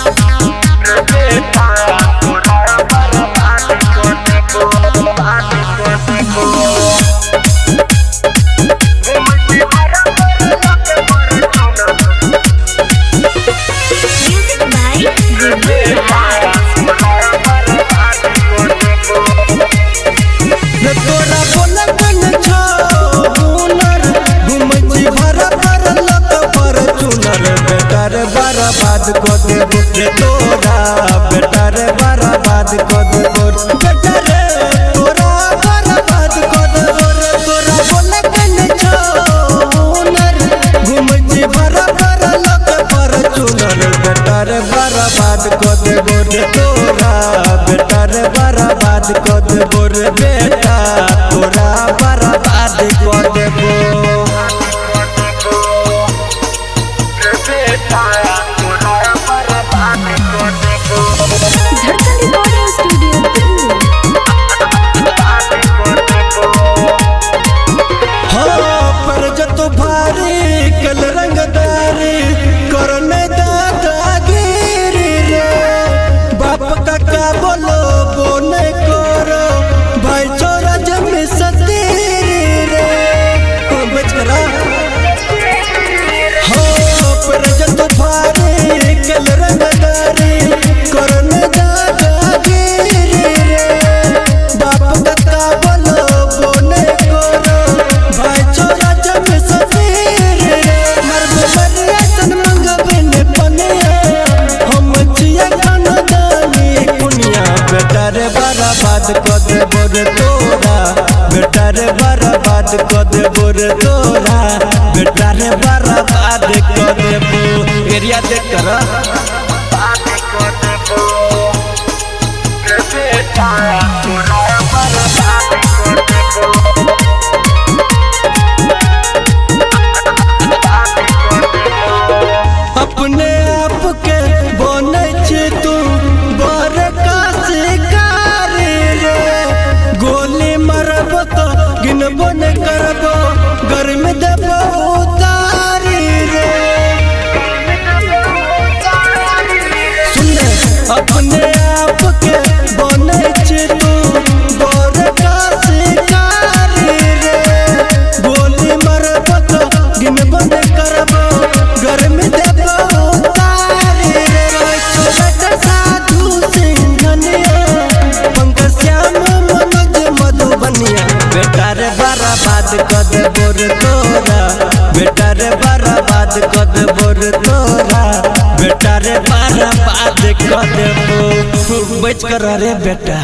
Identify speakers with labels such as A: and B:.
A: Music by Guddu Raj.
B: रे तोरा बोलकन छौ हुनर, घुमै छी भर भर लत पर चुनर। बेटा रे बर्बाद क देबो रे तोरा, बेटा रे बर्बाद क देबो, बेटा रे तोरा बर्बाद क देबो। रे तोरा बोलकन छौ हुनर, घुमै छी भर भर लत पर चुनर। बेटा रे बर्बाद क देबो रे तोरा, बेटा रे बर्बाद क देबो रे बेटा तोरा बर्बाद क देबो।
A: धड़कन रिकॉर्डिंग स्टूडियो दिल्ली।
B: हाँ पर जतो भारी कल रंगदारी करने दादागिरी रे, बाप काका बोलो बोने करो भाई छोरा जमी सतीरी रे। ओ बच करा। हाँ पर जतो भारी कल रंगदारी करने दादागिरी रे, बाप काका बोलो बोने करो भाई छोरा जमी सतीरी रे। मर्द बरिया सन मंगबे ने पनिया, हम छियै खानदानी कुनिया। बेटा रे बर्बाद क देबो रे तोरा, बेटा रे बर्बाद क देबो रे तोरा, बेटा रे बर्बाद क देबो। एरिया देख कर। अपने आप के बनै छी तू बड़का शिकारी रे, गोली मारबो तो गिनबो न करबो गर्मी देबो उतारी रे। सुन रे, अपने आप के बनै छी तू बड़का शिकारी रे, गोली मारबो तो गिनबो न करबो गर्मी देबो उतारी रे। छोटा साधु सिंघनिया, पंकज श्याम मनोज मधुबनिया। बेटा रे बर्बाद क देबो रे तोरा, बेटा रे बर्बाद क देबो रे तोरा, बेटा रे बर्बाद क देबो। बच कर रे बेटा।